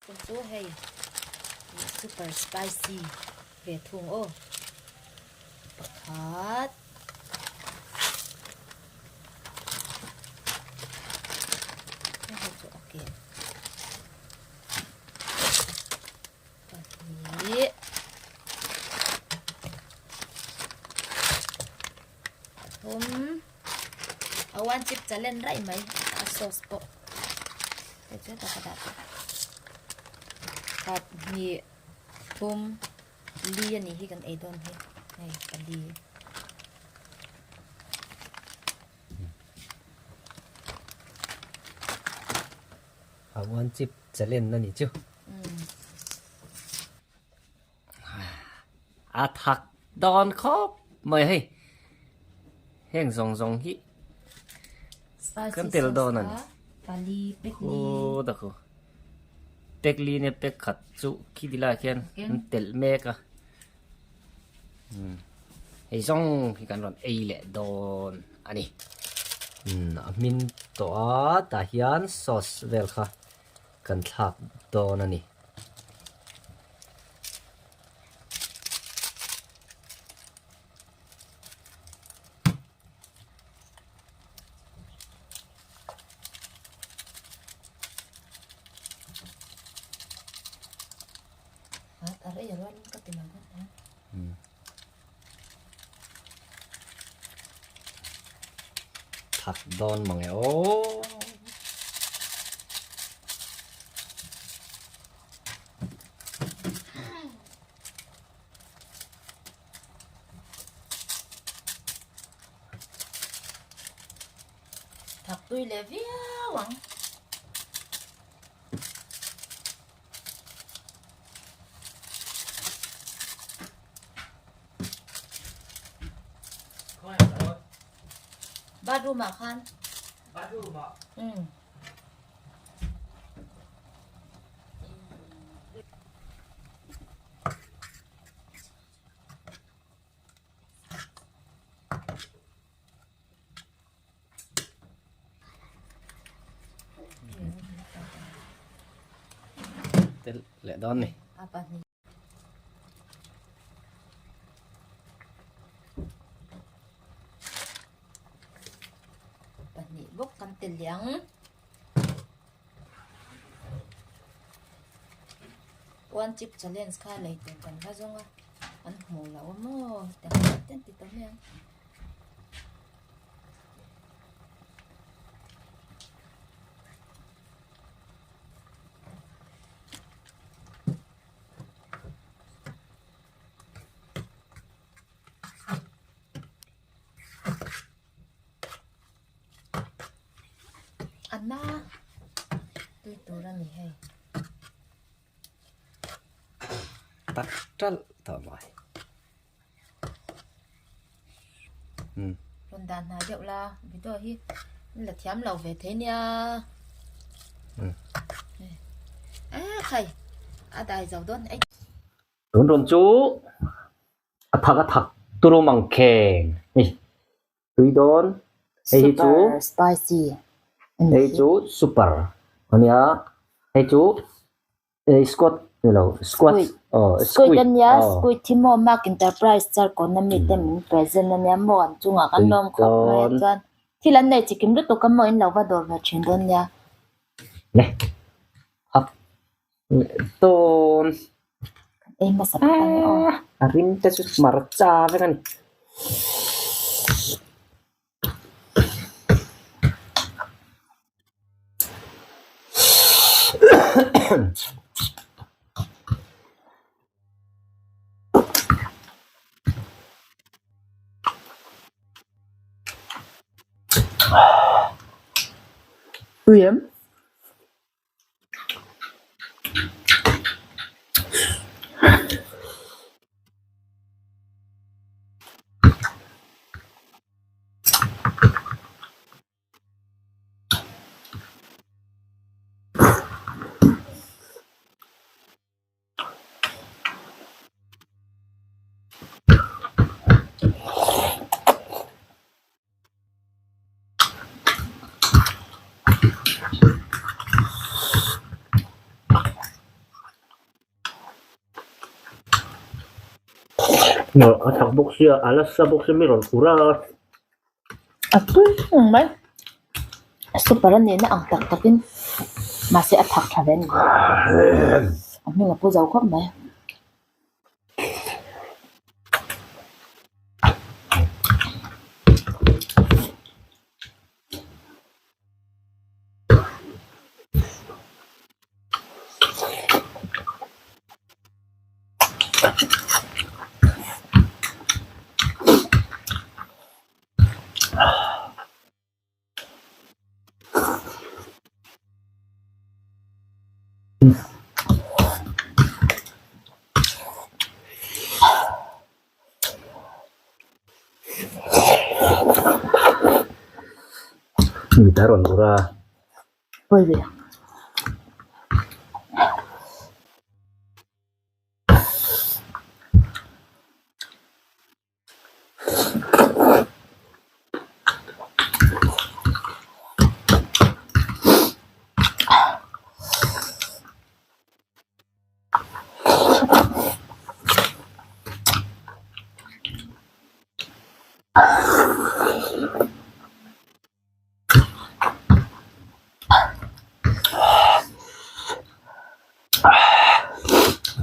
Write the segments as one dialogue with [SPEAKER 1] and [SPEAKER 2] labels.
[SPEAKER 1] Tum chu hei super spicy ve thung aw pakhat hei chu a ken pahnih pathum a one chip challenge raih mai a sauce pawh hei chu hetah ka dah tawh khat hnih thum li a nih hi kan ei dawn hi hei pali.
[SPEAKER 2] A one chip challenge a nih chu. A thak dawn khawp mai hei heng zawng zawng hi kan tel dawn a ni khaw tak aw pek li nia pek khat chu khi ti laiah khian an telh mek a hei zawng hi kan rawn ei leh dawn a ni a hmin tawh a tah hian sauce vel kha kan thlak dawn a ni. Thak dawn mang e aw.
[SPEAKER 1] Thak tui leh viau ang. Bathroom ah khan.
[SPEAKER 2] Bathroom ah.
[SPEAKER 1] Um.
[SPEAKER 2] Tel leh dawn ni.
[SPEAKER 1] A pahnih. Pahnih bawk kan tel leh ang. One chip challenge kha lei tur kan va zawng a. An hmu lo a maw? Ten ti tawh mai ang. Anna tui tur a ni hei.
[SPEAKER 2] Tak ṭalh tawh mai.
[SPEAKER 1] Rawn dan hna deuh la video hi la thiam lo ve thei nia a khai a dai zo dawn ei
[SPEAKER 2] Tun tum chu a thak a thak turu mang kheng hei tui dawn hei hi chu
[SPEAKER 1] super spicy
[SPEAKER 2] hei chu super ania hei chu Squat ni lo squat aw
[SPEAKER 1] squid ania squid hi maw mark enterprise char kawna mi te min present ania maw an chungah kan lawm khawp mai a chuan thil an nei chikim lutuk a maw in lo va dawr ve thin dawn nia.
[SPEAKER 2] Le hak dawn
[SPEAKER 1] ei hmasa phawt ang aw
[SPEAKER 2] a rim te chu hmarcha vek a ni.
[SPEAKER 1] William.
[SPEAKER 2] A thak bawk sia, a la sa bawk sia mi rawn kur a.
[SPEAKER 1] A tui reng mai. Super a nihna ang tak takin mahse a thak tha ve a ni. A hming a pu zo khawp mai.
[SPEAKER 2] Mit a rawn ur a.
[SPEAKER 1] Pawi ve.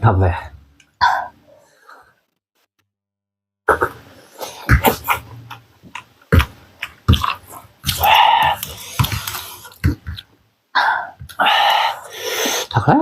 [SPEAKER 2] Thak ve. Thak hle.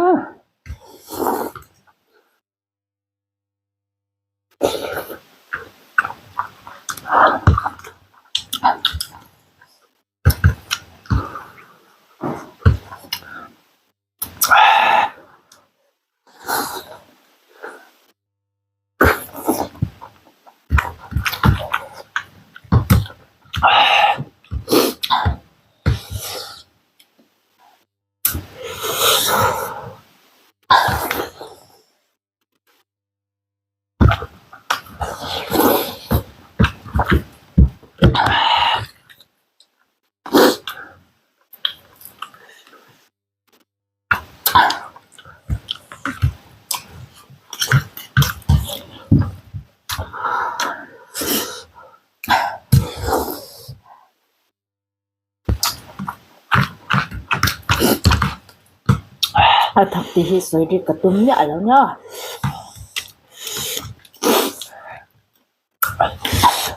[SPEAKER 1] A thak tih hi sawi rik ka tum miah lo nia.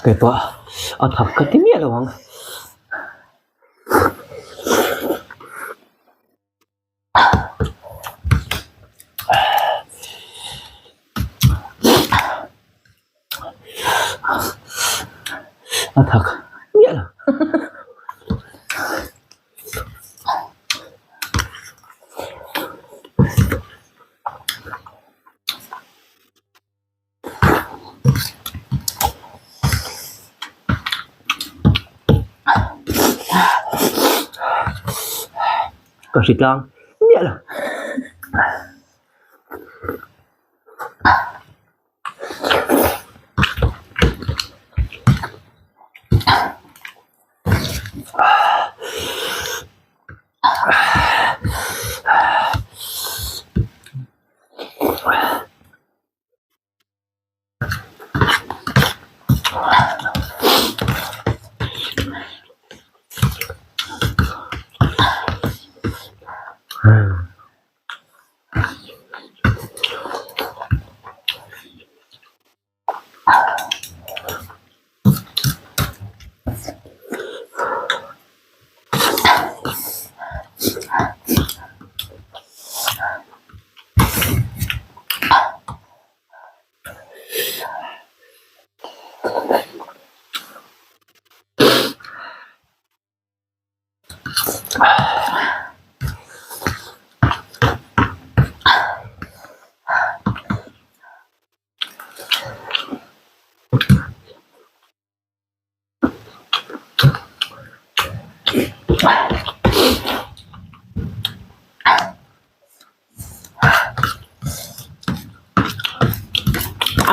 [SPEAKER 2] Keipawh a thak ka ti miah lo ang. A thak miah lo. Ka hri tlang miah lo.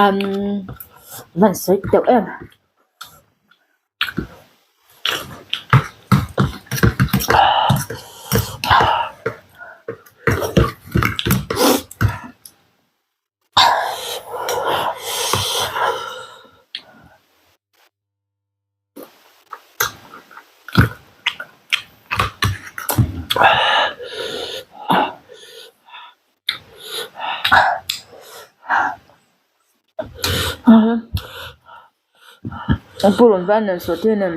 [SPEAKER 1] Umm van sawi teuh em. An purun van nen sawhte nen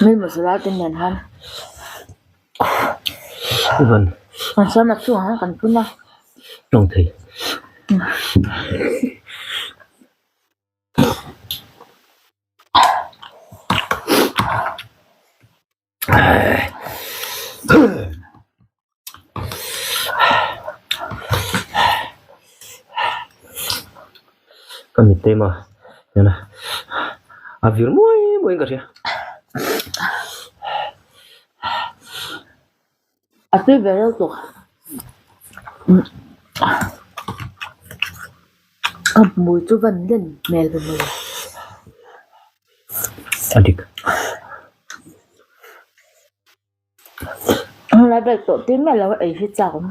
[SPEAKER 1] mi masala te nen khan kan siam a chungah khan kan phun a.
[SPEAKER 2] Tawng thei. Ka mit te maw hian a vir muai muai in ka hria.
[SPEAKER 1] A tui ve reuh tuk. Ka hmui chu van len hmel ve mawle.
[SPEAKER 2] A dik.
[SPEAKER 1] Hmuna bel tawh tir miah lo a ei hi chak awm.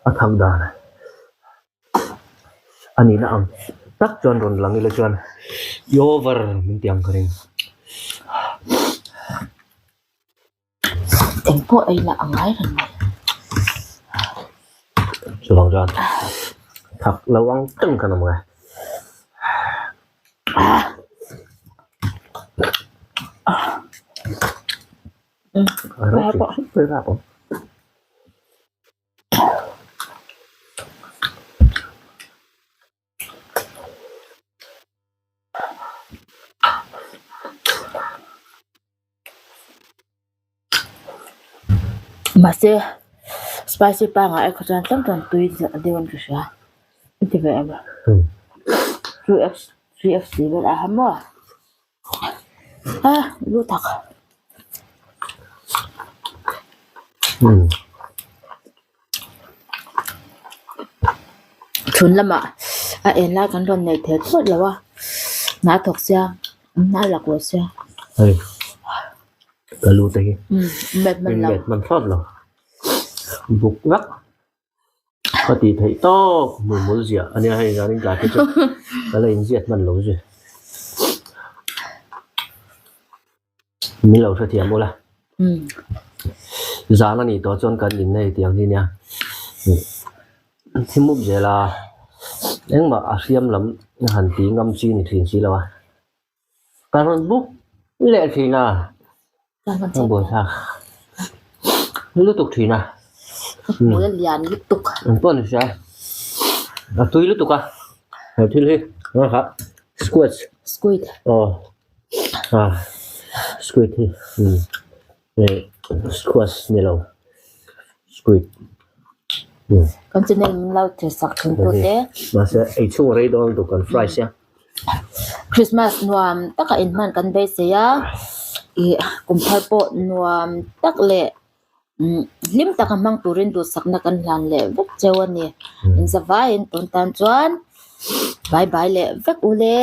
[SPEAKER 2] A thak dan a nihna ang tak chuan rawn lang ila chuan i over min ti ang ka ring.
[SPEAKER 1] Eng pawh ei lah a ngai reng mai.
[SPEAKER 2] Chuvang chuan thak lo ang teng khan awm nge.
[SPEAKER 1] Mahse spicy pangngai ai khaw chuan tlem chuan tui deuh in ka hria i ti ve em 2x 3x tih vel a ha maw a lu tak. Chhun lamah a en lai kan rawn nei thei phawt lo a hna thawk sia hna la kual sia.
[SPEAKER 2] Hei ka lu te hi met hman thlawt lo buk vek ka tih theih tawp hmuhmul ziah a nia hei zanin tlai te chu ka la inziat hman lo zui. Min lo hrethiam ula. Zan a nih tawh chuan kan in hei tiang hi nia. Thi mup zel a, engmah a hriam lam han ti ngam chi ni thin si lo a. Ka rawn buk leh thin a, ka buaithlak lutuk thin a.
[SPEAKER 1] Hmui a lian lutuk.
[SPEAKER 2] Engpawh ni sia, a tui lutuk a, he thil hi squash.
[SPEAKER 1] Squid.
[SPEAKER 2] Aw. Ah squid hi eh squash ni lo squid
[SPEAKER 1] Kan channel min lo thlir sak thin tu te.
[SPEAKER 2] Mahse ei chhung a rei dawn lutuk kan fry sia.
[SPEAKER 1] Christmas nuam taka inhman kan beisei a ih kum thar pawh nuam tak leh hlim taka hmang turin duhsakna kan hlan leh vek cheu a ni. Inzavaiin tun tan chuan bye bye leh vek u le.